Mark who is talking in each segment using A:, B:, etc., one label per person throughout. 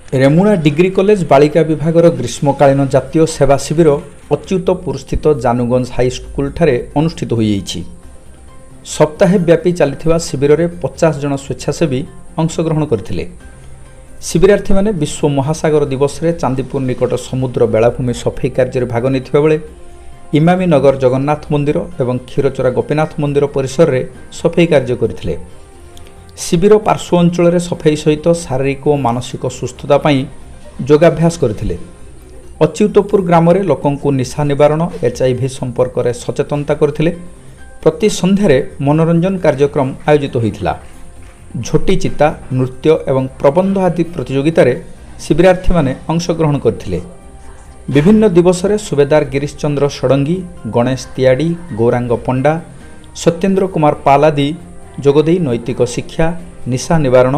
A: Remuna degree college ବାଳିକା ବିଭାଗର ଗ୍ରୀଷ୍ମକାଳୀନ ଜାତୀୟ ସେବା ଶିବିର ଅଚ୍ୟୁତପୁରସ୍ଥିତ ଜାନୁଗଞ୍ଜ ହାଇସ୍କୁଲଠାରେ ଅନୁଷ୍ଠିତ ହୋଇଯାଇଛି। ସପ୍ତାହେ ବ୍ୟାପୀ ଚାଲିଥିବା ଶିବିରରେ 50 ଜଣ ସ୍ୱେଚ୍ଛାସେବୀ ଅଂଶଗ୍ରହଣ କରିଥିଲେ। ଶିବିରାର୍ଥୀମାନେ ବିଶ୍ୱ ମହାସାଗର ଦିବସରେ ଚାନ୍ଦିପୁର ନିକଟ ସମୁଦ୍ର ବେଳାଭୂମି ସଫେଇ କାର୍ଯ୍ୟରେ ଭାଗ ନେଇଥିବା ବେଳେ ଇମାମି ନଗର ଜଗନ୍ନାଥ ମନ୍ଦିର ଏବଂ କ୍ଷୀରଚୋରା ଗୋପୀନାଥ ମନ୍ଦିର ପରିସରରେ ସଫେଇ କାର୍ଯ୍ୟ କରିଥିଲେ। ଶିବିର ପାର୍ଶ୍ୱ ଅଞ୍ଚଳରେ ସଫେଇ ସହିତ ଶାରୀରିକ ଓ ମାନସିକ ସୁସ୍ଥତା ପାଇଁ ଯୋଗାଭ୍ୟାସ କରିଥିଲେ। ଅଚ୍ୟୁତପୁର ଗ୍ରାମରେ ଲୋକଙ୍କୁ ନିଶା ନିବାରଣ, ଏଚ୍ଆଇଭି ସମ୍ପର୍କରେ ସଚେତନତା କରିଥିଲେ। ପ୍ରତି ସନ୍ଧ୍ୟାରେ ମନୋରଞ୍ଜନ କାର୍ଯ୍ୟକ୍ରମ ଆୟୋଜିତ ହୋଇଥିଲା। ଝୋଟି ଚିତା, ନୃତ୍ୟ ଏବଂ ପ୍ରବନ୍ଧ ଆଦି ପ୍ରତିଯୋଗିତାରେ ଶିବିରାର୍ଥୀମାନେ ଅଂଶଗ୍ରହଣ କରିଥିଲେ। ବିଭିନ୍ନ ଦିବସରେ ସୁବେଦାର ଗିରୀଶ ଚନ୍ଦ୍ର ଷଡ଼ଙ୍ଗୀ, ଗଣେଶ ତିଆଡ଼ି, ଗୌରାଙ୍ଗ ପଣ୍ଡା, ସତ୍ୟେନ୍ଦ୍ର କୁମାର ପାଲ ଆଦି ଯୋଗଦେଇ ନୈତିକ ଶିକ୍ଷା, ନିଶା ନିବାରଣ,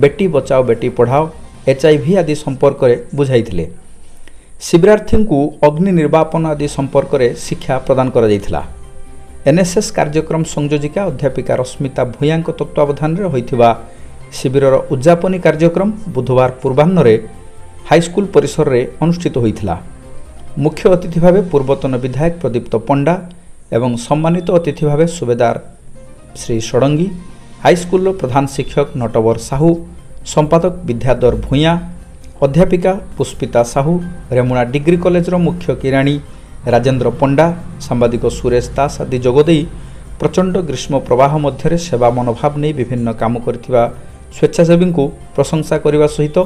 A: ବେଟି ବଚାଓ ବେଟି ପଢ଼ାଓ, ଏଚ୍ଆଇଭି ଆଦି ସମ୍ପର୍କରେ ବୁଝାଇଥିଲେ। ଶିବିରାର୍ଥୀଙ୍କୁ ଅଗ୍ନି ନିର୍ବାପନ ଆଦି ସମ୍ପର୍କରେ ଶିକ୍ଷା ପ୍ରଦାନ କରାଯାଇଥିଲା। ଏନ୍ଏସ୍ଏସ୍ କାର୍ଯ୍ୟକ୍ରମ ସଂଯୋଜିକା ଅଧ୍ୟାପିକା ରଶ୍ମିତା ଭୂୟାଁଙ୍କ ତତ୍ତ୍ୱାବଧାନରେ ହୋଇଥିବା ଶିବିରର ଉଦ୍ଯାପନୀ କାର୍ଯ୍ୟକ୍ରମ ବୁଧବାର ପୂର୍ବାହ୍ନରେ ହାଇସ୍କୁଲ ପରିସରରେ ଅନୁଷ୍ଠିତ ହୋଇଥିଲା। ମୁଖ୍ୟ ଅତିଥି ଭାବେ ପୂର୍ବତନ ବିଧାୟକ ପ୍ରଦୀପ୍ତ ପଣ୍ଡା ଏବଂ ସମ୍ମାନିତ ଅତିଥି ଭାବେ ସୁବେଦାର ଶ୍ରୀ ଷଡ଼ଙ୍ଗୀ, ହାଇସ୍କୁଲର ପ୍ରଧାନ ଶିକ୍ଷକ ନଟବର ସାହୁ, ସମ୍ପାଦକ ବିଦ୍ୟାଧର ଭୂୟାଁ, ଅଧ୍ୟାପିକା ପୁଷ୍ପିତା ସାହୁ, ରେମୁଣା ଡିଗ୍ରୀ କଲେଜର ମୁଖ୍ୟ କିରାଣୀ ରାଜେନ୍ଦ୍ର ପଣ୍ଡା, ସାମ୍ବାଦିକ ସୁରେଶ ଦାସ ଆଦି ଯୋଗଦେଇ ପ୍ରଚଣ୍ଡ ଗ୍ରୀଷ୍ମ ପ୍ରବାହ ମଧ୍ୟରେ ସେବା ମନୋଭାବ ନେଇ ବିଭିନ୍ନ କାମ କରିଥିବା ସ୍ୱେଚ୍ଛାସେବୀଙ୍କୁ ପ୍ରଶଂସା କରିବା ସହିତ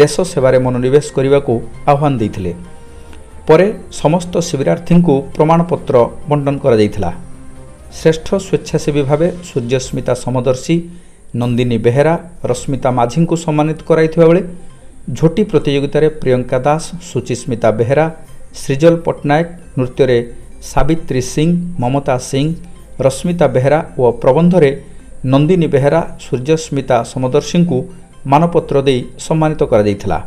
A: ଦେଶ ସେବାରେ ମନୋନିବେଶ କରିବାକୁ ଆହ୍ୱାନ ଦେଇଥିଲେ। ପରେ ସମସ୍ତ ଶିବିରାର୍ଥୀଙ୍କୁ ପ୍ରମାଣପତ୍ର ବଣ୍ଟନ କରାଯାଇଥିଲା। ଶ୍ରେଷ୍ଠ ସ୍ୱେଚ୍ଛାସେବୀ ଭାବେ ସୂର୍ଯ୍ୟସ୍ମିତା ସମଦର୍ଶୀ, ନନ୍ଦିନୀ ବେହେରା, ରଶ୍ମିତା ମାଝୀଙ୍କୁ ସମ୍ମାନିତ କରାଇଥିବା ବେଳେ ଝୋଟି ପ୍ରତିଯୋଗିତାରେ ପ୍ରିୟଙ୍କା ଦାସ, ସୁଚିସ୍ମିତା ବେହେରା, ଶ୍ରୀଜଲ ପଟ୍ଟନାୟକ, ନୃତ୍ୟରେ ସାବିତ୍ରୀ ସିଂ, ମମତା ସିଂ, ରଶ୍ମିତା ବେହେରା ଓ ପ୍ରବନ୍ଧରେ ନନ୍ଦିନୀ ବେହେରା, ସୂର୍ଯ୍ୟସ୍ମିତା ସମଦର୍ଶୀଙ୍କୁ ମାନପତ୍ର ଦେଇ ସମ୍ମାନିତ କରାଯାଇଥିଲା।